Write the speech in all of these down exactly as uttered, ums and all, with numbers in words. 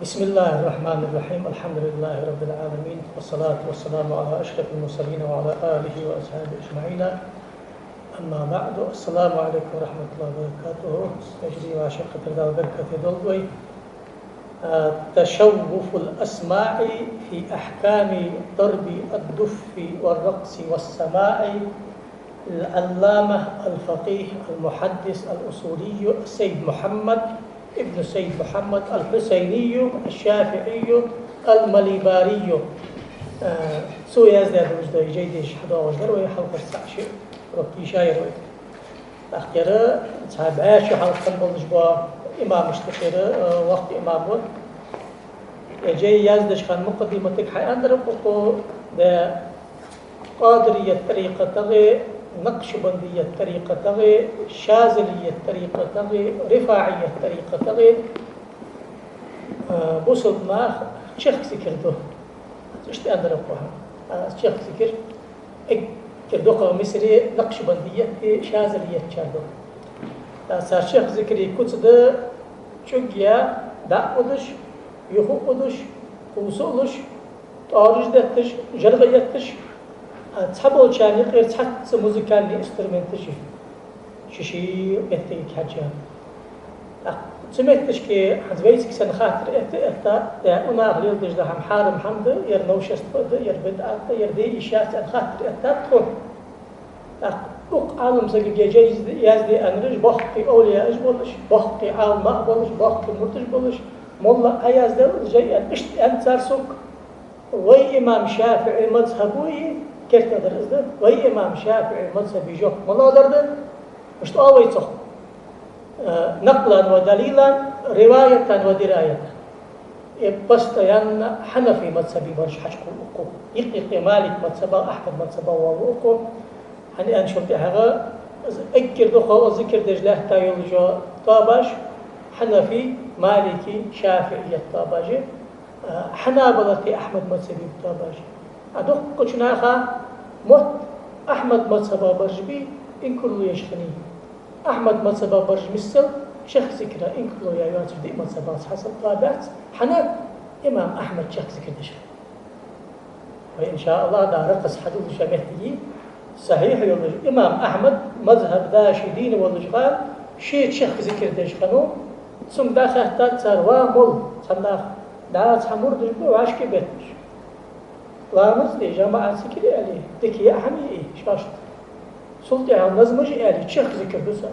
بسم الله الرحمن الرحيم. الحمد لله رب العالمين، والصلاة والسلام على أشرف المرسلين وعلى آله وأصحابه أجمعين. أما بعد، السلام عليكم ورحمة الله وبركاته. Стежри ва шаккхатар Дала беркате долда вай. آه، تشوف الأسماع في أحكام ضرب الدف والرقص والسماع، العلامة الفقيه المحدث الأصولي السيد محمد ابن السيد محمد الحسيني الشافعي المليباري. آه، цо яздаь долаш да, жай деша хьадоагӀаш дар вай, хьалхара цхьа ши урок тийша яр вай. ТӀаккха цхьа бӀаь шу хьалха болаш ба имамашта тӀера, э, воккха имам ва. Э, жай яздеча хана мукъаддиматага хьааьннадар укхо, да, Къадирият тӀарикъатагӀеи, Накъшбандият тӀарикъатагӀеи, Шазалият тӀарикъатагӀеи, РифаӀият тӀарикъатагӀеи, э, бусалба наха чехка зикар ду. Иштта аьннадар укхо. А, чехка зикар эггара дукхагӀа Мисаре накъшбандиятеи шазалиятеи чар ду. ТӀаккха цар чехка зикара куц да чӀуг яь, дӀа а удаш, юха а удаш, кхувса а луш, тӀоараш детташ, жаргӀа етташ, а, цхьаболчарна юкъера цхьацца музыкальни инструменташ я. Ший-ший меттиге хьежжа. ТӀаккха цу метташка хӀанз вайцига санна хаттар этта, этта, да, укх наха леладеш да хӀама хьарам хӀама да, ер новшество да, ер бидӀат да, ер де йиш яц аьнна хаттар эттад тхона. ТӀаккха укх Ӏалам сагага жай язде аьннараш боккхий овлияаш болаш, боккхий Ӏаламнах болаш, боккхий мурдаш болаш, молла Ӏа яздаьд жай аьнна, иштта аьннад цар сога. Вай имам ШафиӀий мазхӀабо а керте дар из да. Вай имам ШафиӀий мазхӀаба жоп малагӀа дар да? Иштта оал вай цох. Э, накълан ва далилан, риваятан ва дираятан. Э, постоянно хьанафий мазхӀаба бараш хьачукхувл укхо. Юкъ-юкъе Малик мазхӀабах, Ахьмад мазхӀабах воалл укхо. ХӀана аьнна шул тӀехьагӀа, из эггара дукхагӀа зикар деш лаьтта йолаш йола тоабаш хьанафий, маликий, шафиӀият тоабаш я. Хьанабалатий, Ахьмад мазхӀаба тоабаш. А дуккхача наха мотт Ахьмад мазхӀаба бараш ба инкарло еш хиннай. Ахьмад мазхӀаба бараш миссел чехка зикара инкарло яь йоацаш диъ мазхӀабах цхьа саг тоабаьб. ХӀана? Имам Ахьмад чехка зикар деш хиннад. Вай, иншааллахӀ, да ракъас хьадувлаш а моттиг я. Сахьихь йолаш, имам Ахьмад мазхӀаба да ше дийна волаш хана, ше чехка зикар деш хиннав, цунга дӀахаьттад цар: «Ва молла, цхьан наха, да, цхьа мурдаш ба вӀашка бетташ. Ламаз де, жамаӀат зикар аьле, дика яа хӀама я из шоашта. Цул тӀехьагӀа назмаш аьле, чехка зикар ду цар.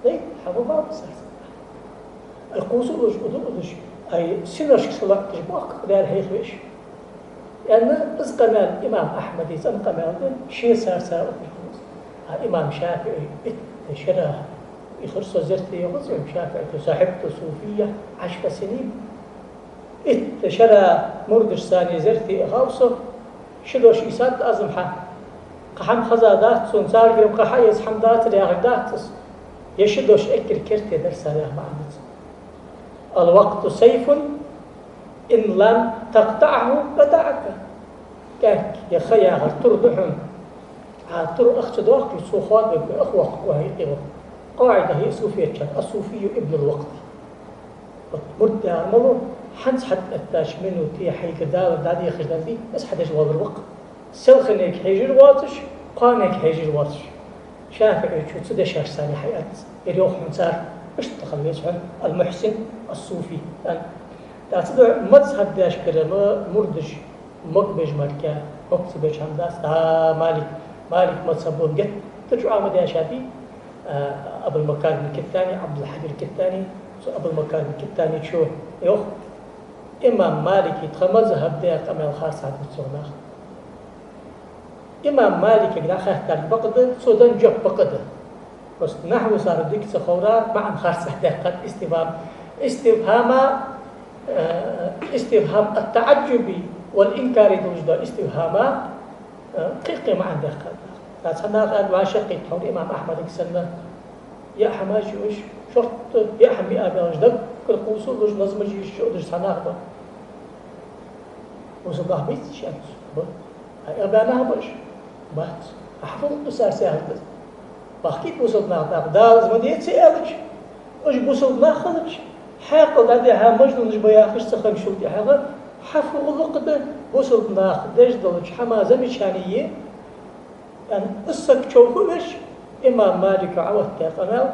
Дай, хьа ма бала цар». Ай кхувса а луш, уда а удаш, ай синошка салоӀаш бохках Даьла хьехавеш. Аьнна, из къамаьл имам Ахьмада цӀена къамаьл да, ше царца ухаш хиннав из. А имам ШафиӀий итт шера ихар со зерте йоах цо, имам ШафиӀий: «صحبت الصوفية عشر سنين». Итт шера мурдашца зерте ихав со, ши дош ийцад аз-м хьа. Кхы хӀама хезадац сона, царгара-м кхы хьаэца хӀама дацар яхар дац аз. Ер ши дош эггара керте дар са яха маӀан да цун. «الوقت سيف إن لم تقطعه قطعك». КӀаьнк, ер ха яхар тур да хьона. Ӏа тур ах ца доаккхе, цо хоадабергба, ах воаккхаргва хьа юкъе. КъаӀида я суфиятчарна: «الصوفي ابن الوقت». Вот мурд яхар малув? ХӀанз хьатӀаэттача минуте хьайгара далар дӀадехаш дале, из хьадеш воаллар ва-кх. Селханега хьежар воацаш, кхоанега хьежар воацаш. ШафиӀийчо цу дешашца хьааьннад из. Ер йоах хьона цар, иштта хила веза хьона аль-мухьсин ас-суфи аьнна. ТӀаккха цудухьа мазхӀаб дешкара-м мурдаш могабеш мара, мога ца беш хӀама дац. Да, Малик, Малик мазхӀабо-м геттара чӀоагӀа ма дешадий, а, Абул-Макарим аль-Киттани, Ӏабдул-Хьадий аль-Киттани, цу Абул-Макарим аль-Киттаничо йоах: имам Малика тха мазхӀаб да аьнна къамаьл харцахьа дувц цо наха. Имам Маликага дӀахаьттар бакъ да, цо даь жоп бакъ да. Просто нахьвусаро дика ца ховра, маӀан харцахьа даьккхад истифхӀам. ИстифхӀама, э, истифхӀам ат-таӀажжуби вал-инкари долаш да истифхӀама, э, кхы-кхы маӀан даьккхад. ТӀаккха цхьан наха аьлар: «ВӀашагӀкхийтта хьона имам Ахьмадага санна, яа хӀамаш я уж, шортта яа хӀама я а белаш, даггара кхувса а луш, назмаш а йеш, чу а удаш цхьа нах ба». Бусалба нах беций уж? Аьннад цо. Ба. А, эгӀа баь нах ба уж? Бац. Ахьа фу хургда царца яхар да из? Бахкийта бусалба нах, нах, Дала из ма деций аьлча, уж бусалба нах хилча, Хьаькъал дӀадихьа мажнунаш ба яхаш ца хинначул тӀехьагӀа, хьа фу гӀулакх да, бусалба наха деш долча хӀаман замечани е, аьнна, из саг човха а веш, имам Малика Ӏооттаяь къамаьл,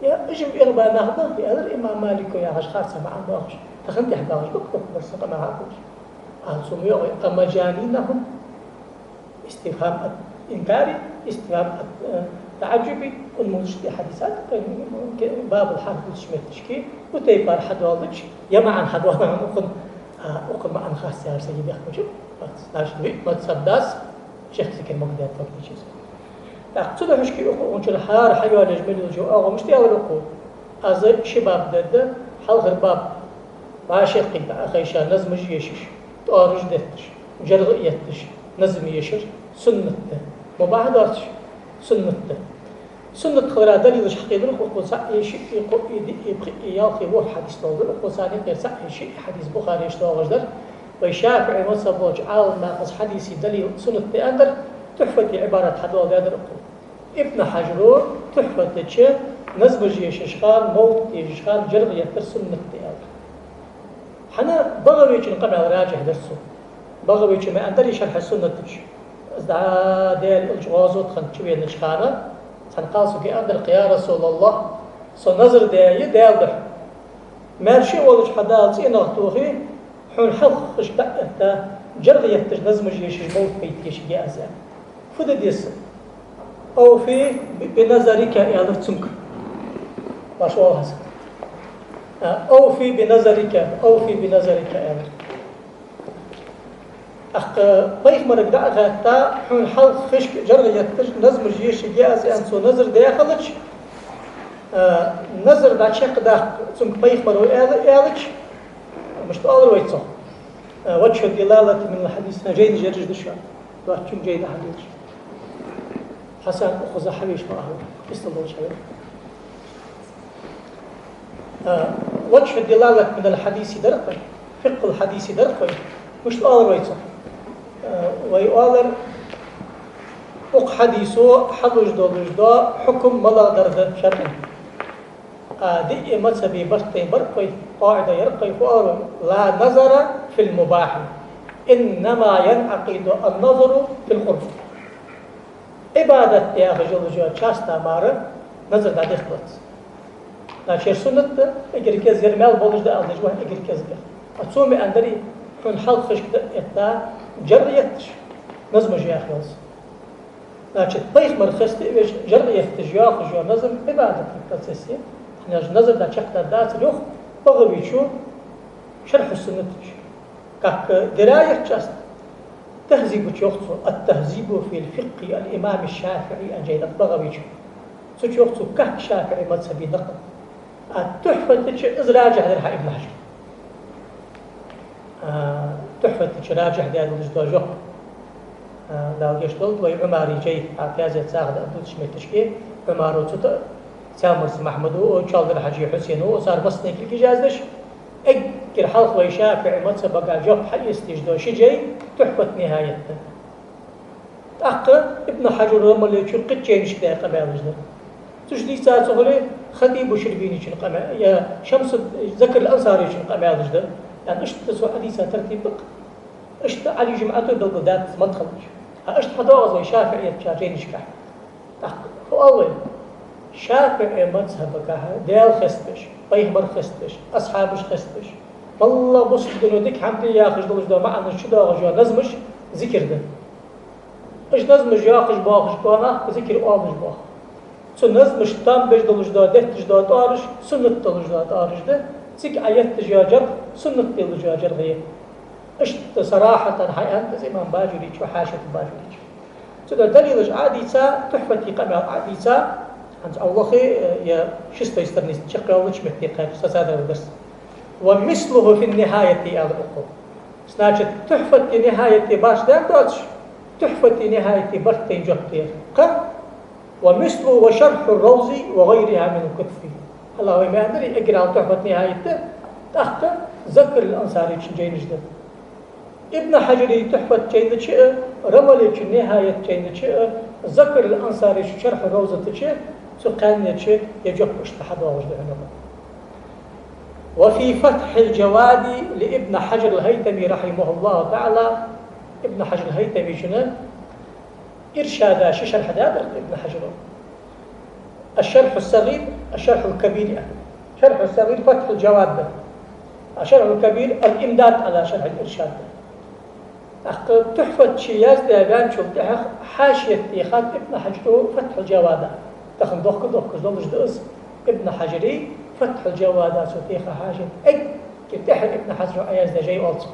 е уж-м эгӀа ба нах ба, аьлар имам Малика, яхаш харца маӀан доахаш, тахан тӀехьа багӀаш ба-кх укх барса къамаьл хьакхувш. Ала цо ма йоагӀий, а мажанинахум. Истифхам ат-инкари, истифхам ат-, э, таӀаджуби, укх молча тӀа хьадисат, э, бабул хьарф дувцача метташка, укх тайпара хьадоаладича, е маӀан хьадоаладу, укхун, а, укхун маӀан харц яхар сага дехкача, значит, виъ мазхӀаб да из, шейх зикар ма дий фактически. ТӀаккха цу духьашка укхо укхун чура хӀара хьайоалаеш мел йолча оагӀонаш тӀа аьлар укхо. Аз ши баб дергда, хьалхара баб, вӀашагӀкхийтта Ӏохайша назмаш ешаш, тӀоараш детташ, жаргӀа етташ, назм ешар суннат да. Мубахь доацаш, суннат да. Суннат хилара далилаш хьакхелар укхо цаӀ, шиъ, кхоъ, диъ, пхиъ, ялх, ворхӀ хьадис доаладаьр укхо царна юкъера цаӀ, шиъ хьадис Бухарийс доагӀаш дар. Вай ШафиӀий мазхӀаб болча Ӏаламнаха из хьадис далил суннат да аьннадар, Тухфате Ӏибарат хьадоаладаьдар укхо. Ибн Хьажара Тухфата чу назмаш ешаш хана, мовлат дешаш хана жаргӀа еттар суннат да аьлар. ХӀана? БагӀавечун къамаьл раджихь дар цо. БагӀавечо ма аьннадарий Шархьу Суннат чу. Аз дӀа Даьла Элча гӀазота хана чувенача хана, цхьан кхалсага аьннадар-кх: «Я РасулаллахӀ, со назар даьд Даьла духьа. Маьрша волча хьо Дала цӀенагӀа тохе, хьона хьалхашка дӀа а этта, жаргӀа етташ, назмаш ешаш, мовлат байташ я аз», аьнна. Фу де деза? «Ауфи би-, би назарика», аьлар цунга. Баш валхьас. А, «Ауфи би назарика, ауфи би назарика», аьлар. ТӀаккха пайхамарга дӀа а хаьтта, хьона хьалхашка жаргӀа етташ, назмаш ешаш я аз аьнна, цо назар даь хилча, а, назар дӀачакхдаккха цунга пайхамаро аьла, аьлча, мишта оалар вай цох? А, «وجه الدلالة من الحديث», жайнаш яржаш да шоана. Доацачун жайна хьадоагӀаш. Хьасан, укхаза хьавеш ма ахьа, къиса долаш хьавеш. А, «وجه الدلالة من الحديث» дар-кх вай, «فقه الحديث» дар-кх вай. Мишта оалар вай цох? А, вай оалар, укх хьадисо хьалуш долаш да хьукам малагӀдар да шарӀан. А, диъ мазхӀаба барт тайна бар-кх вай, къаӀида яр-кх вай, фу оалар вай: «لا نظر في المباح، إنما ينعقد النظر في القرب». Ӏибадат яхаш йолча часта мара назар дӀадехка дезац. Значит, ер суннат да, эггара кӀезига ер маьл болаш да ала дезаш ва, эггара кӀезига. А цо ма аьннадарий, хьона хьалхашка дӀа а этта, жаргӀа етташ, назмаш яха ялсмала. Значит, пайхамар хеста а веш, жаргӀа етташ йоахаш йола назм Ӏибадата процесс я. ХӀана аьлча назар дӀачакхдар дацар, йоах БагӀавечо Шархьу Суннат чу. Как, э, дирая част. Тахьзиб чу йоах цо: «التهذيب في الفقه الإمام الشافعي», аьнна жай да БагӀавечун. Цу чу йоах цо, как ШафиӀий мазхӀаба накъл. А Тухфата чу из раджихь даьр хьа Ибн Хьажара. А, Тухфата чу раджихь даь долаш дола жоп. А, Дала гешт долда, вай Ӏумара жай, а, Пязец цӀагӀа да дувцача метташка, Ӏумара цу тӀа, Цаьлмарца Махьмада, Чалдар-Хьажий Хьусена, цар массане кулг ижаз деш, эггара хьалха вай ШафиӀий мазхӀабага жоп хьаэца дезаш дола ши жай Тухфат, Нихаят да. ТӀаккха Ибн Хьажара Рамале чу кхыча жайнашка даь къамаьлаш да. Цу чу дийца ца хуле, Хатиба Ширбиничун къамаьл, е Шамсуд-, Закарий Ансарийчун къамаьлаш да. Яъни иштта цо хьадийца тартиб да-кх. Иштта Ӏали Жумъата белгалдаьд мадхалаш. ХӀа, иштта хьадоагӀа из вай ШафиӀий чу жайнашка. ТӀаккха фу оал вай? ШафиӀий мазхӀабагахьа Даьла хеставеш, пайхамар хеставеш, асхьабаш хеставеш, моллагӀа бусалба дино дика хӀама да яхаш долаш дола маӀанаш чудоагӀаш йола назмаш зикар да. Уж назмаш йоахаш боахаш бола нах зикар оалаш боах. Цу назмашта там беш долаш дола, детташ дола тӀоараш суннат долаш дола тӀоараш да, цига Ӏа етташ йола жаргӀа суннат долаш йола жаргӀа я. Иштта сарахьатан хьааьннад из имам Бажурийчо, хьашията Бажурийчо. Цудухьа далилаш Ӏодийца, Тухфата къамаьл Ӏодийца, хӀанз Аллахӏи, э, е шестой страница чакхйоалача метте кхаьча сацадар дарс. «ومثله في النهاية», аьлар укхо. Значит, Тухфата, Нихаята баш даьнна доацаш, Тухфата, Нихаята барт тайна жоп да ер. Кхы «ومثله وشرح الروض وغيرها من الكتب». Хьалха вай ма аьннарий, эггара хьалха Тухфат, Нихаят да, тӀаккха Закарий Ансарийчун жайнаш да. Ибн Хьажара Тухфат жайна чу а, Рамалийчун Нихаят жайна чу а, Закарий Ансарийчун Шархь Равзата чу, цу кхаьнна чу ер жоп иштта хьадоагӀаш да хьона. وفي فتح الجواد لابن حجر الهيتمي رحمه الله تعالى. Ибн Хьажар аль-ХӀайтамечун Иршада ши шархь даьдар Ибн Хьажара. الشرح الصغير، الشرح الكبير. Шархь сагӀир Фатхьул Джавад да. А шархь кабир Аль-Имдад ала шархь Иршад да. ТӀаккха Тухьфат ше яздаь ваьнначул тӀехьагӀа хьашият техад Ибн Хьажара Фатхьул Джавада. Тахан дохка-дохкаш долаш да из, Ибн Хьажара Фатхьул Джавада цо теха хьашият. Эггара тӀехьара Ибн Хьажара Ӏояздаь жай оал цох.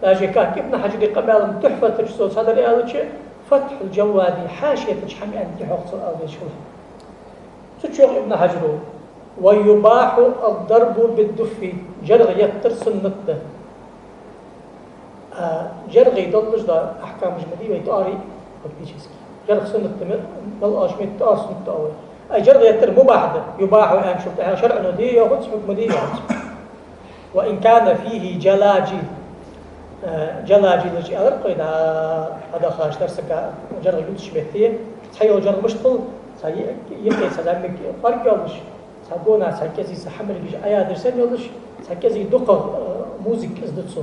Даже как Ибн Хьажара къамаьл Тухьфата чу цо цхьадар аьлча, Фатхьул Джавада хьашията чу хӀама аьнна дихьох цо аьлча хул. Цу чу йоах Ибн Хьажара: ويباح الضرب بالدف, жаргӀа еттар суннат да. А жаргӀий долаш да ахькамаш ма дий вай тӀоарий, фактически. ЖаргӀа суннат да, мел, мел оаш мет тӀоара суннат да вай. Ай жаргӀа еттар мубахь да, юбахьу аьнначул тӀехьагӀа шарӀо де йоахац, хьукма де йоахац. وإن كان فيه جلاجل. Э, джаладжил аьлар кхойна, хьадахаш дарсага жаргӀа ювцаш метте, цхьайола жаргӀа мишта хул, цхьа е-, екъе цхьа зӀамига кӀоарга йолаш, цхьа гона, цхьа кӀезига цхьа хьамаргаш Ӏоядеш санна йолаш, цхьа кӀезига дукхагӀа, э, музыка из да цо.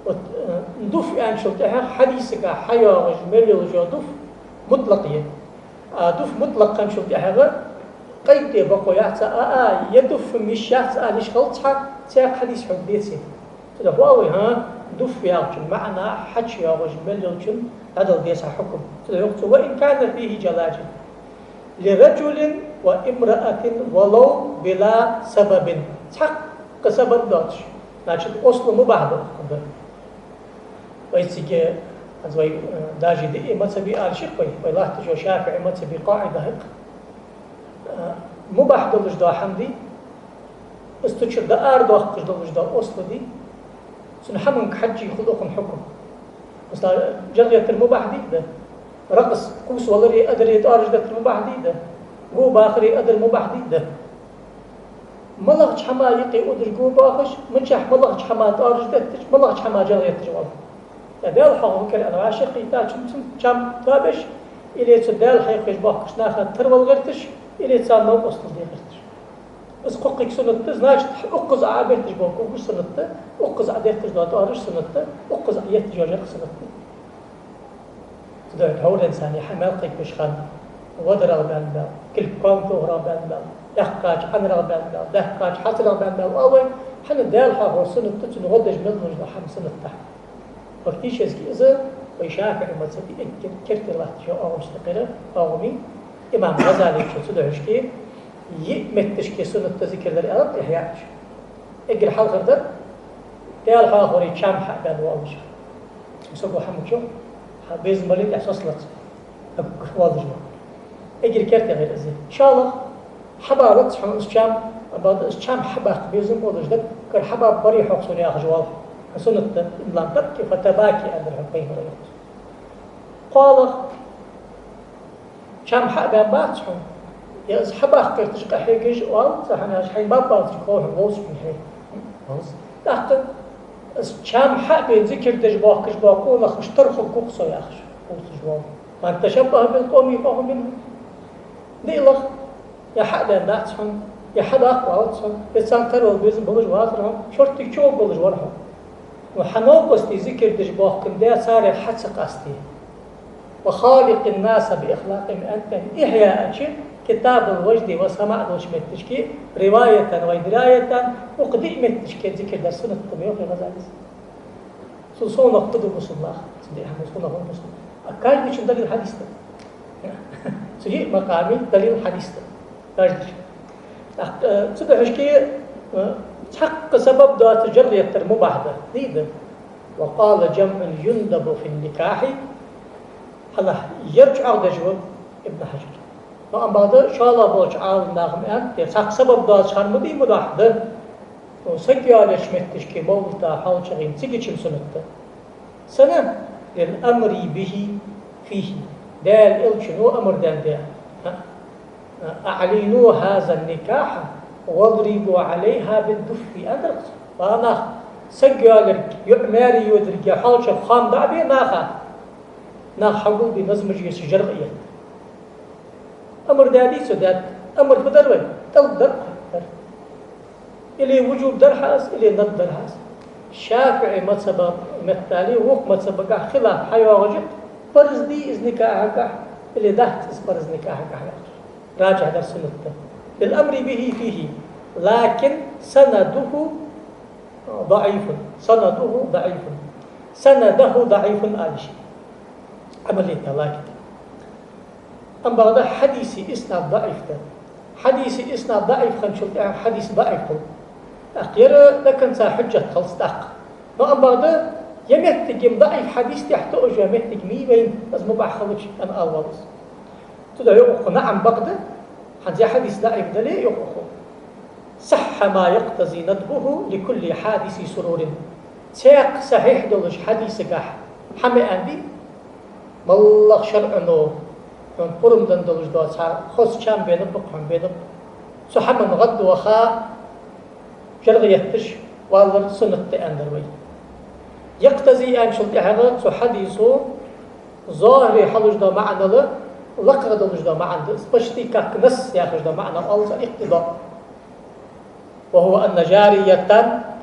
Вот, э, дуф аьнначул тӀехьагӀа хьадисага хьайоагӀаш мел йола жо дуф мутлакъ я. А дуф мутлакъ хинначул тӀехьагӀа къайд де бокъо яц, а, а, е дуф миш яц, а, лиш хилац хьа, цхьа хьадис хьога деце. Цудухьа вай, хӀа, дуф яхачун маӀан хьачу йоагӀаш мел йолчун дӀадала деза хьа хьукам. Цудухьа йоах цо: وإن كان فيه جلاجل لرجل وامرأة ولو بلا سبب. Цхьаккха сабаб доацаш. Значит, осло мубахь да укхунда. Вай цига, аз вай, э, даже диъ мазхӀабе ала ши-кх вай, вай латтача ШафиӀий мазхӀабе къаӀида хьекх. Э, мубахь долаш да хӀама дий, из цу чура дӀаарадоаккхаш долаш да осло дий, цун хӀаманга хьежжа хул укхун хьукам. Масала, жаргӀа еттар мубахь дий да, ракъс, кхувсаваларе, адаре тӀоараш деттар мубахь дий да, го бахаре, адар мубахь дий да. МалагӀча хӀаман юкъе удаш го бахаш, мичахьа малагӀча хӀаман тӀоараш детташ, малагӀча хӀаман жаргӀа етташ вола. Я Даьла хьоахавар аьнна вӀашагӀкхийттачун цун чам тоабеш, или цу Даьла хьехавеш бохкаш наха тарвала гӀерташ, или царна новкъостал де гӀерташ. Из кхоккхе суннат да, значит, укхаза Ӏобетташ бола кулгаш суннат да, укхаза Ӏодетташ дола тӀоараш суннат да, укхаза Ӏоетташ йола жаргӀа суннат да. Цудухьа тхьовра денз санна хьа мел кхайкаш хана, вадарах баьнна баьл, кулг ком тохарах баьнна баьл, яьккхача Ӏанарах баьнна баьл, даьккхача хьацарах баьнна баьл, оал вай, хӀана Даьла хьоахавар суннат да, цунна гӀо деш мел луш да хӀама суннат да. Фактически из вай ШафиӀий мазхӀабе эггара кертера латтача оагӀонех тӀакхера оагӀув я, имам ГӀазалечо цудухьа шке, йиъ метташка суннат да зикар дар аьлар Ихьяъ чу. Эггара хьалхара дар, Даьла хьоахаваре чам хьа а баьнна воаллаш. Саго хӀама чу, хьа безам бале тӀехьа соцалац. Воаллаш ва. Эггара керте гӀайра из. ШоллагӀа, хьабалац хьона из чам, амма из чам хьабаккха безам болаш да, кара хьабаббаре хьох сона яхаш воал. Суннат да, имам Табаки, фа табаки аьннадар хьона пайхамара йоах. КхоалагӀа, чам хьа а баьнна бац хьона, е из хьабаккха гӀерташ къахьегаш оал, цхьа хӀама яхаш, хьайна баббалца кхо хӀама вовзаш хьона хье. ТӀаккха из чам хьа а баьнна зикар деш бохкаш бола къонахаш тара хургва-кх со яхаш, вовзаш воал. من تشبه بقوم فهو منهم. ДиълагӀа, е хьа а баьнна дац хьона, е хьадаккха вац хьона, е царна тара вала безам болаш вацар хьо, шорттига чу вовргволаш вар хьо. Ну, хьа новкъостий зикар деш бохкаш да, царех хьа ца къастае. وخالق الناس بأخلاق, аьнна, Ихьяъ чу, Китабул-Важди ва СамаӀ долча метташка, риваятан ва дираятан, укх диъ метташка зикар дар суннат да, йоах ГӀазалис. Цу совнагӀа фу да бусалба нах? Цу диъ хӀаман совнагӀа фу да бусалба? А каждыйчун далил хьадис да. Цу йиъ макъаме далил хьадис да. Каждыйчун. ТӀаккха, э, цудухьа шке, э, цхьаккха сабаб доацаш жаргӀа еттар мубахь да. Дий да? وقال جمع يندب في النكاح. Хьалха ер чӀоагӀдеш ва Ибн Хьажар. Но амма бакъда шоллагӀа болча Ӏаламнаха ма аьннад, цхьаккха сабаб доацаш хӀама ма дий мубахь да. Саг йоалаеча метташка мовлата хьоалчагӀийна цига чим суннат да. Сенна? للأمر به فيه. Даьла Элчано амар даьнна да. أعلنوا هذا النكاح واضربوا عليها بالدف, аьннадар цо. Ва нах, саг йоалаярга, йоӀ маьре йодariга хьоалчагӀа хоам дӀа а бе наха. Нах хьагулбе назмаш еш, жаргӀа етта. Амар даьдий цо? Даьд. Амар фу дар вай? ТӀалаб дар, дар. Или вужуб дар хьа из, или надб дар хьа из. ШафиӀий мазхӀаба меттел вокх мазхӀабагахь хилаф хьайоагӀаш я, парз дий из никахьагахь, или дац из парз никахьагахь яхаш. Ражихь дар суннат да. للأمر به فيه، لكن سنده ضعيف. سنده ضعيف. سنده ضعيف ала йиш я. Ӏамал йита, لكن. Амма бакъда хьадиса иснад даӀиф да. Хьадиса иснад даӀиф хинначул тӀехьагӀа хьадис даӀиф хул. ТӀаккха ер до конца хьужжат хилац тӀаккха. Но амма бакъда ер моттиг, ер даӀиф хьадис тӀехьа тоъаш йола моттиг ма йий вайна, из мубахь хилча, аьнна ала воалл из. Цудухьа йоах укхо: نعم, бакъда, хӀанз ер хьадис даӀиф дале, йоах укхо, صح ما يقتضي ندبه لكل حادث سرور. Цхьаккха сахьихь долаш хьадисагахь хӀама аьннадий, моллагӀа шарӀо хьона пурам денна долаш дола цхьа хоза чам бенаб-кх, хьона бенаб-кх. Цу хӀаман гӀадваха, жаргӀа етташ валар суннат да аьннадар вай. يقتضي аьнначул тӀехьагӀа цу хьадисо зохӀире хьалуш дола маӀан а, лакхагӀа долаш дола маӀан а да, почти как насс яхаш дола маӀан а оал цар, اقتضاء. وهو أن جارية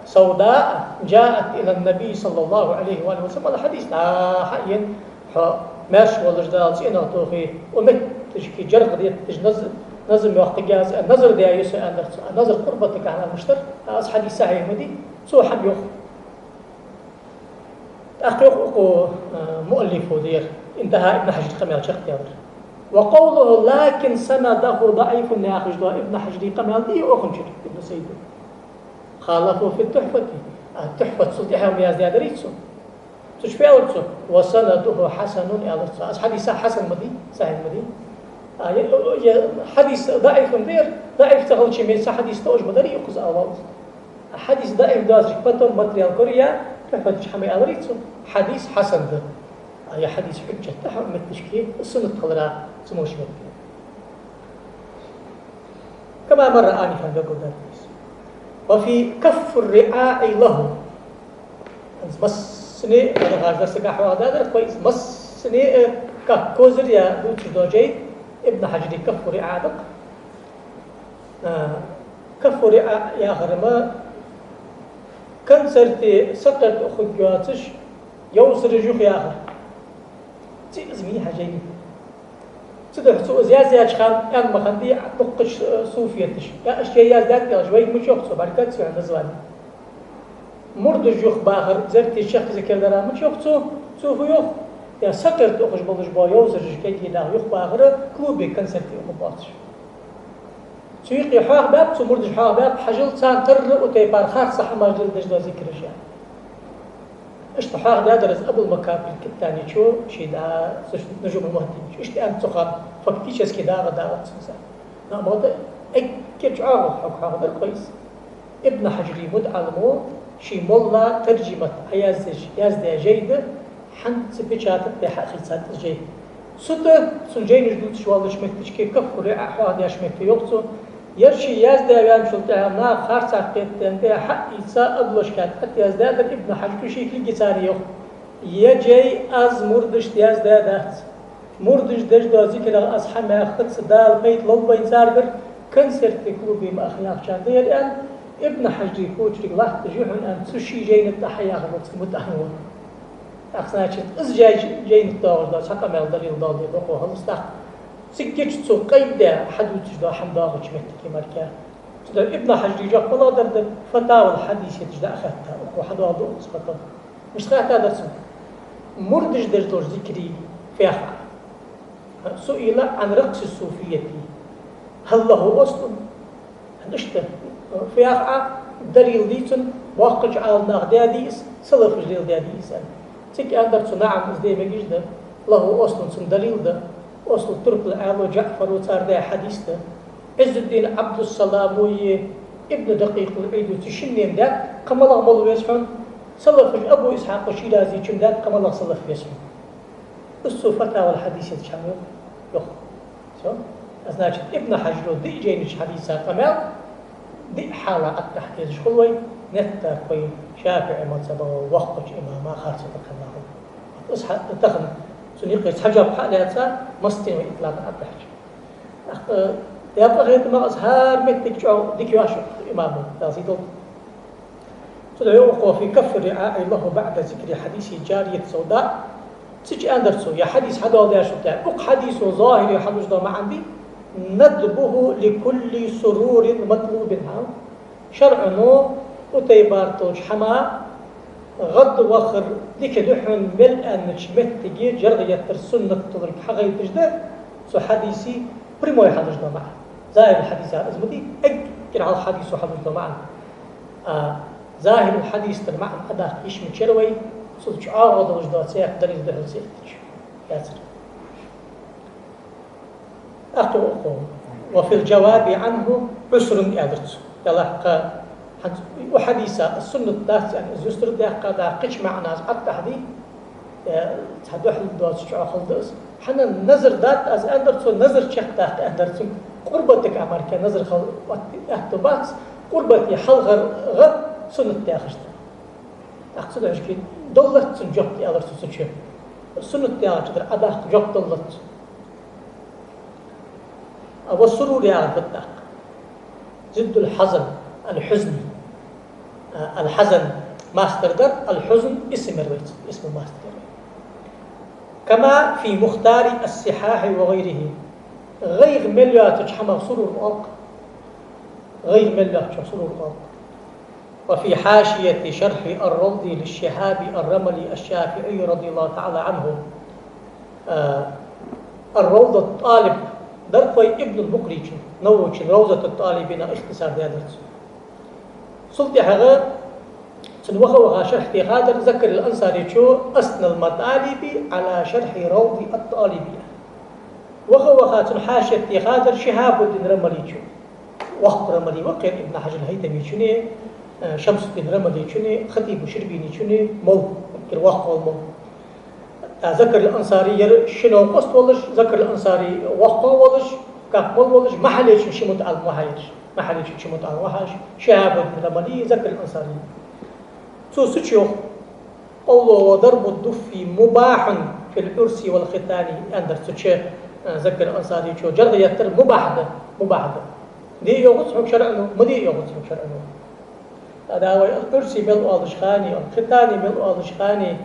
سوداء جاءت إلى النبي صلى الله عليه وآله وسلم الحديث. ДӀахо а ена, хьо маьрша волаш, Дала цӀенах дохе, укх метташка жаргӀа детташ наз-, назам йоаккхаргья аз, аьнна, назар даь я со, аьннадар цо. Назар къурбатагахь ламаш дар, из хьадис сахьихь ма дий, цо хӀама йоах. ТӀаккха йоах укхо, а, муаллифо, дера, интахьа Ибн Хьажара къамаьл чакхдаьлар. وقوله لكن سنده ضعيف яхаш дола Ибн Хьажара къамаьл дий укхун чура, Ибн Саъида. خالفه في التحفة. А, Тухьфат цул тӀехьа ма яздаьдарий цо. Цу чу фу аьлар цо? وسنده حسن аьлар цо. Из хьадис хьасан ма дий, сахьихь ма дий. А, е, е, хьадис даӀиф ма дий, даӀиф ца хилча, меца хьадис тоъаш ма дарий укхаза, ала воалл из. Хьадис даӀиф доацаш, потом материал кораяь, Тухьфата чу хӀама аьларий цо? Хьадис хьасан да. А, ер хьадис хьужжат да хьона моттигашка, суннат хилара цу моча метте. كما مر آنفا, дог гулдаьд вайна. وفي كف الرعاء له. Из массане, ала хазар сага хьоахадаьдар, кхой из массане, э, как козырь я дувцаш дола жай Ибн Хьажара Каффу РиӀаъ да-кх. А, Каффу РиӀаъ яхар ма концерте сакъерда ухаргйоацаш, йовсараш юха яхар. ЦӀи из ма йий хьа жайна. Цудухьа цо из яздаьча хана аьнна ма хиннадий дуккхача, э, суфеташа. Я, иштта яздаьд аьлча, вайга мича йоах цо, бӀаргагургда цо, названи. Мурдаш юхабахар, зерте чехка зикар дар мича йоах цо, цо фу йоах? Я, сакъерда ухаш болаш бола йовсараш кегий нах юхабахар клубе, концерте ухаргбоацаш. Цу юкъе хьоахабаьб цо, мурдаш хьоахабаьб, хьажал, царна тара укх тайпара харцахьа мажлис деш дола зикраш я. Иштта хьоахадаьдар из Абул-Макапир Киттанечо ший, да, цу Нужумул-Мухьаддин чу. Иштта аьннад цо хана, фактически дагӀа дагӀа цунца. Но амма бакъда эггара чӀоагӀа хьога хьоахадар кхой из. Ибн Хьажара мутаӀалимо ший молла таржамат Ӏояздеш яздаь жай да, хӀанз а печатать баь хьа а хилац из жай. Цу тӀа цун жайнаш дувцаш воаллача моттигашка, Каффу РиӀаъ хьоахадаьча метте йоах цо: ер ше яздаь ваьнначул тӀехьагӀа наха харцахьа кхетаденна, тӀехьа хьа а ийца, обложка тӀа тӀаяздаьдар Ибн Хьажара, шийх лигицари йоах: ер жай аз мурдашта яздаь дац. Мурдаш деш дола зикрах аз хӀама яхац, Дала пайда лулба вайна царгара, концерте, клубе ма аха яхачарна да ер, аьнна, Ибн Хьажара кочарга латташ я хьона, аьнна, цу ший жайна тӀа хьаяхар цу мутаӀалимо. ТӀаккха, значит, из жай, жайна тӀа доагӀаш дола цхьа къамаьл далил долаш да бокъо хилац тӀаккха. Цигга чу цо къайдадаь хьадувцаш дола хӀама доагӀача моттиге мара. Цудухьа Ибн Хьажара жоп малагӀдар да, Фатавал Хьадисияташ дӀахаьтта, укхо хьадоаладу укхаза фатва. Мишта хаьттадар цо? Мурдаш деш долча зикара фу яхар. سئل عن رقص الصوفية هل له أصل؟ Иштта, фу яхар, далил дий цун, боккхача Ӏаламнаха даьдий из, салафаша леладаьдий из, аьнна. Цига аьннадар цо: نعم, из де мегаш да, له أصل, цун далил да, أصل турпал Ӏаьлас, ДжаӀфара, цар даь хьадис да. Ӏиззуддин Ӏабдуссаламо, Ибн Дакъикъул-Ӏийдо, цу шинне даьд, кхы малагӀа молла веза хьона, салафаша, Абу Исхьакъ Ширазечо даьд, кхы малагӀа салаф веза хьона. Из цо Фатавал Хьадисияташ чу йоах. Всё. Значит, Ибн Хьажара диъ жайна чу хьадийца къамаьл диъ хьала аттахь дезаш хул вай, неттарг вай ШафиӀий мазхӀаба воккхача имама харцо тӀакхелла хул. Из хьа-, тахан цун юкъера цхьа жоп хьа а лаьца, массане вай иттлагӀа аттахьча. ТӀаккха, э, декъа хетамах из хӀара моттиг чӀоагӀа дика йоах имамо, Дала сий долда. Цудухьа йоах укхо: «في كف الرعاع له بعد ذكر حديث الجارية السوداء». Цу чу аьннадар цо, ер хьадис хьадоаладаьчул тӀехьагӀа, укх хьадисо зохӀире хьалуш дола маӀан да: «ندبه لكل سرور مطلوب». ХӀа? ШарӀо Ӏутайбат долча хӀаман гӀадвахар дика да хьона мел аьннача моттиге жаргӀа еттар суннат долга хьагойташ да цу хьадиса прямой хьалуш дола маӀан. ЗахӀир хьадиса из ма дий, эггара хьалха хьадисо хьалуш дола маӀан. А захӀир хьадиса тӀара маӀан Ӏодаккха йиш ма яцар вай, цул чӀоагӀа долаш дола цхьа далил духьал ца эттача. Яцар. ТӀаккха укхо: «وفي الجواب عنه عسر», аьлар цо. Делахь кхы хӀанз укх хьадиса суннат дац аьнна, из юстара даьккха, дӀа кхыча маӀанца Ӏоттахьа дий, э, цхьа духьал доацаш чӀоагӀа хала да из. ХӀана, назар дац аз, аьннадар цо, назар чакхдаккха, аьннадар цо. Къурбатага мара назар хила аьттув бац, къурбата хьалхара гӀа суннат яхаш да. ТӀаккха цудухьа шки даллац цунна жоп, аьлар цо цу чу. Суннат яхача тӀара Ӏодаккха жоп даллац. А والسرور яхар фуд тӀаккха? ضد الحزن، الحزن. А, الحزن мастар дар, الحزن исм яр вайца, исму мастар яр вай. كما في مختار الصحاح وغيره. ГӀайгӀа мел йоацача хӀамах сурур оал-кх. ГӀайгӀа мел йоацачох сурур оал-кх. وفي حاشية شرح الروض للشهاب الرملي الشافعي رضي الله تعالى عنه. А, الروض الطالب дар-кх вай Ибнул Мукъричун, Нававичун روضة الطالبين ихтисар даьдар цо. Цул тӀехьагӀа цун ваха-ваха шархь техадар Закарий ал-Ансаричо أثنى المطالب على شرح روض الطالبين. Ваха-ваха цун хьашият техадар Шихьабуддин Рамаличо. Воккха Рамали ва-кх ер Ибн Хьажар ал-ХӀайтамичуни, э, Шамсуддин Рамаличуни, Хатибу Ширбиничуни мол, кхы воккха вола мол. ТӀаккха Закарий ал-Ансари ер ши новкъост волаш, Закарий ал-Ансари воккха волаш, капмал волаш, Махьаллечун ши мутаӀалим ва хьа ераш. Махьаллечун ши мутаӀалим ва хьа ераш: Шихьабуддин Рамали, Закарий ал-Ансари. Цо цу чу йоах: «قوله وضرب الدف مباح في العرس والختان», аьннадар цу чу, э, Закарий ал-Ансаричо, жаргӀа еттар мубахь да, мубахь да. Де йоахац хьога шарӀо, ма де йоахац хьога шарӀо. ТӀаккха вай Ӏурси мел оалаш хани, хитани мел оалаш хани,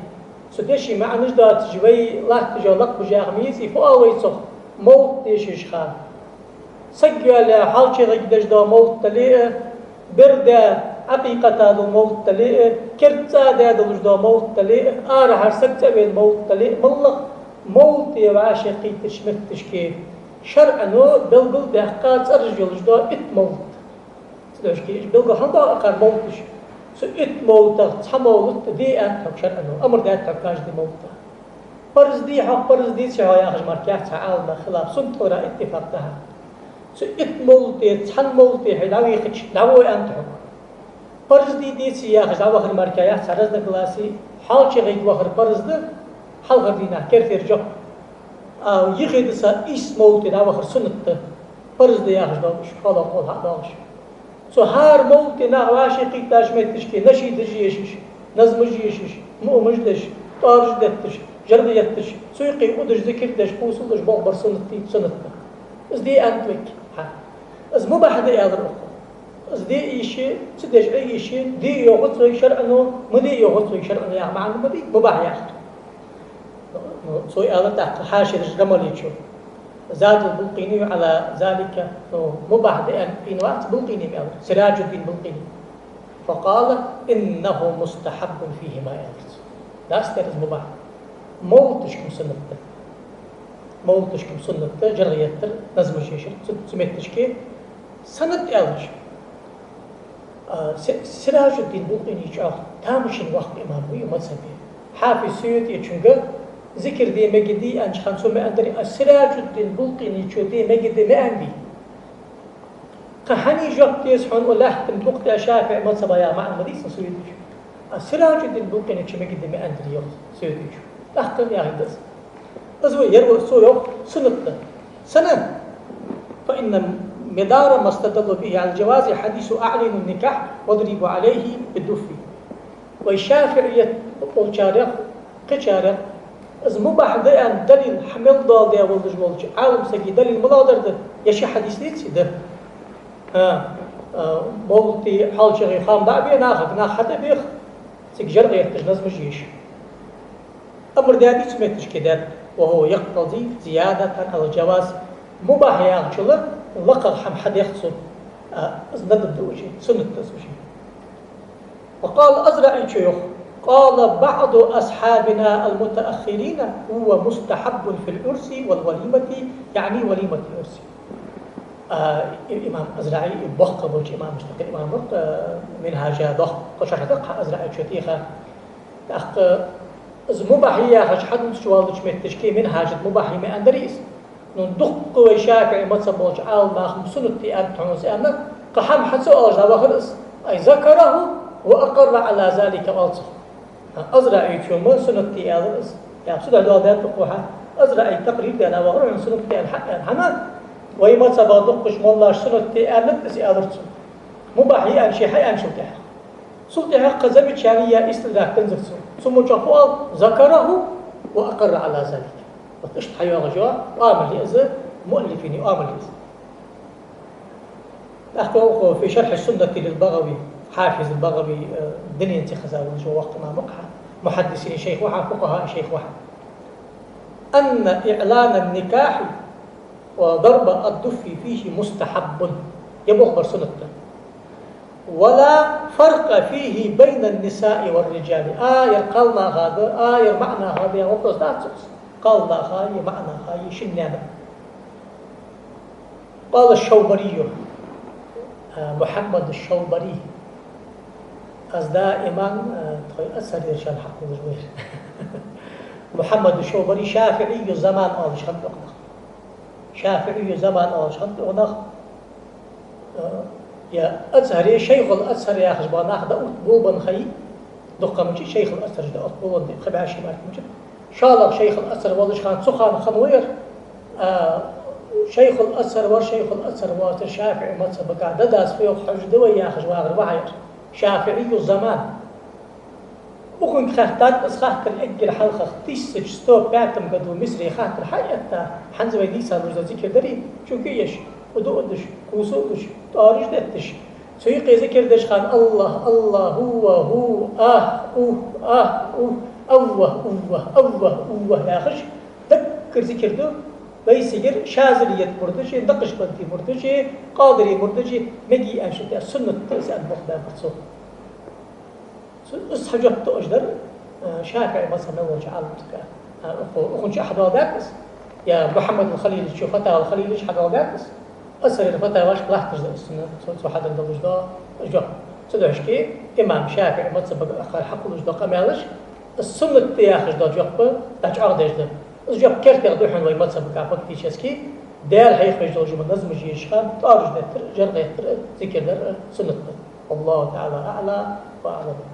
цу дешай маӀанаш доацаш вай латташ лакхбуж яха мийци фу оал вай цох? Мовлат дешаш ха. Саг йоалаяь хьалчагӀа гӀайгӀа деш дола мовлат дале а, бер даь Ӏакъикъата дола мовлат дале а, керда цӀа даь долаш дола мовлат дале а, арахьара саг цӀавена мовлат дале а, моллагӀа мовлате вӀашагӀкхийттача моттигашка шарӀо белгалдаьккха цӀераш йолаш дола итт мовлат. Цудухьа шки уж белгал хӀана доагӀа кхар мовлаташ? Цу итт мовлатах цхьа мовлат де аьннад хьога шарӀо, амар даьд хьога каждый мовлата. Парз дий хьогӀ, парз деций хьогӀ яхаш мара яц цхьа Ӏаламнаха хилаф, суннат тӀара иттифакъ да хьа. Цу итт мовлате цхьан мовлате хьо дӀавийхача, дӀавола аьннад хьога. Парз дий, деций яхаш дӀавахар мара яц цхьа разногласи, хьалчагӀа гӀайгӀа вахар парз да, хьалхарча дийнахьа керттера жоп. А йихида са ийс мовлате дӀавахар суннат да, парз да яхаш доагӀаш, хьалха къовл хьа а доагӀаш. Цу хӀара мовлате нах вӀашагӀкхийттача моттигашка нашидаш ешаш, назмаш ешаш, муӀамаш деш, тӀоараш детташ, жаргӀа етташ, цу юкъе удаш, зикар деш, кхувсалдеш болх бар суннат дий, суннат да. Из де аьннад вайга хьа. Из мубахь да аьлар укхо. Из де йиш я, ца деш Ӏе йиш я, де йоахац вайга шарӀо, ма де йоахац вайга шарӀо яха маӀан ма дий мубахь яхар. Ну, цо аьлар тӀаккха хьашиядеш Рамаличо. Задул Булкъини على ذلك, ну, мубахь да аьнна къийна вац Булкъини аьлар, Сираджуддин Булкъини. فقال: «إنه مستحب فيهما», аьлар цо. Дац дер из мубахь. Мовлаташка-м суннат да. Мовлаташка-м суннат да, жаргӀа еттар, назмаш ешар, цу, цу моттигашка суннат аьлча. А, Си-, Сираджуддин Булкъини чӀоагӀа тамашийна воккха имам ва ер мазхӀабе. Хьафиз СуютӀечунга зикар де мегаргдий аьннача хана цо ма аьннадарий, а Сираджуддин Булкъиничо де мегаргда ма аьннадий. Кхы хьаний жоп деза хьона, лаьттан дукха тӀа ШафиӀий мазхӀаба яха маӀан ма дий цун СуютӀечун. А Сираджуддин Булкъиничо мегаргда ма аьннадарий йоах СуютӀечо. ТӀаккха яхилга да из. Из вай ер ва, цо йоах, суннат да. Сенна? فإن مدار ما استدلوا به على الجواز حديث أعلنوا النكاح واضربوا عليه بالدف. Вай шафиӀият болчарех, кхычарех, из мубахь да аьнна далил хьа мел доаладаь волаш волча Ӏалам сага далил малагӀа дар да? Ер ши хьадис деций да? ХӀа. А, мовлата хьалчагӀа хам дӀа а бе нахага, нах хьатӀабеха, цига жаркъа етташ назмаш еш. Амр даьдий цу метташка даьд, وهو يقتضي زيادة على الجواز. Мубахь яхачул лакхагӀа хӀама хьадех цо, а, из надаб да уже, суннат да из уже. وقال, АзраӀийчо йоах: قال بعض أصحابنا المتأخرين هو مستحب في العرس والوليمة، يعني وليمة العرس. А, и-, имам АзраӀий, боккха болча имамашта юкъера имам ва, а, Минхьажа доккха шархь да АзраӀийчо тӀехьа. ТӀаккха из мубахь я яхаш хьадувцаш волча метташка Минхьажа мубахь я ма аьннадарий из. Ну, дуккха вай ШафиӀий мазхӀаб болча Ӏаламнаха суннат я аьннад хьона из аьнна, кхы хӀама хьа ца оалаш дӀавахар из. أي ذكره وأقر على ذلك оал цо. АзраӀийчо-м суннат я аьлар из. Я цу духьа доаладаьд укхо хьа. АзраӀий такърир даьд, вахар хьона суннат я аьнна хьа аьнна хӀама. Вай мазхӀаба дуккхача моллаша суннат я аьннад из аьлар цо. Мубахь я аьнна ше хьааьнначул тӀехьагӀа. Цул тӀехьагӀа кхы замечание я, истидрак даьд цо. Цу моча фу оал: ذكره وأقر على ذلك. Вот иштта хьайоагӀаш я, оамал я из, муаллифий оамал я из. ТӀаккха укхо في شرح السنة للبغوي, Хьафиз БагӀави, э, дунен тӀа хеза волаш ва воккха имам ва хьа, мухьаддисий шайх ва хьа, фукъахӀаий шайх ва хьа. أن إعلان النكاح وضرب الدف فيه مستحب. Ер болх бар суннат да. ولا فرق فيه بين النساء والرجال. А, ер кхалнаха да, а, ер маӀанаха да, яха вопрос дац цох. Кхалнаха я, маӀанаха я, шиннена. قال الشوبري, а, Мухьаммад аш-Шаубари. Аз даиман, а, тхоай Азхьарера шоана хьакхувлаш вар. Мухьаммад аш-Шаубари шафиӀийю заман оалаш хиннад укх нах. ШафиӀийю заман оалаш хиннад укх нах. А, е Азхьаре шайхул Азхьар яхаш бола нах дӀаотта болабенна хиннай, дукха ма йий шайхул Азхьараш дӀаотта болабенна, кхы бӀаь шу мара ма йий. ШоллагӀа шайхул Азхьар волаш хиннав цу хана хиннавар. А, шайхул Азхьар вар, шайхул Азхьар воацар ШафиӀий мазхӀабага, дадас фу йоах хьожаргда вай яхаш вагӀар ва хьа ер. ШафиӀийю заман. Укхунга хаьттад из хаттар эггара хьалха, тысяча сто пятом году Мисаре хаттар хьаэтта, хӀанз вай дийца луш да зикар дарий, чу кхы а еш, удуа а душ, кхувса а душ, тӀоараш детташ. Цу юкъе зикар деш хана: الله، الله، هو، هو، آه، أوه، آه، أوه، أوه، أوه، أوه، أوه яхаш, даггара зикар ду, вай сигар Шазалият мурдаш, Накъшбандий мурдаш, Къадирий мурдаш, меги аьнна шуьта суннат да из аьнна болх баьбар цо. Цу, из хьа жоп тоъаш дар, а, ШафиӀий мазхӀаб мел волча Ӏаламсага. А, укхо, укхунна чу хьадоаладаьд из. Е Мухьаммад ал-Халиличо, Фатавал Халиличо хьадоаладаьд из. Азхьарера фатавашка латташ да из суннат, цо, цо хьаденна долаш да жоп. Цудухьа имам ШафиӀий мазхӀабага акхар хьакхувлаш да къамаьлаш, из суннат да яхаш да жоп, дӀачӀоагӀдеш да. Из жоп кертера да хьона вай мазхӀабага фактически, Даьла хьехавеш долаш ма назмаш еш хана, тӀоараш деттар, жаркъа еттар, зикар дар суннат да. والله تعالى أعلى وأعلم.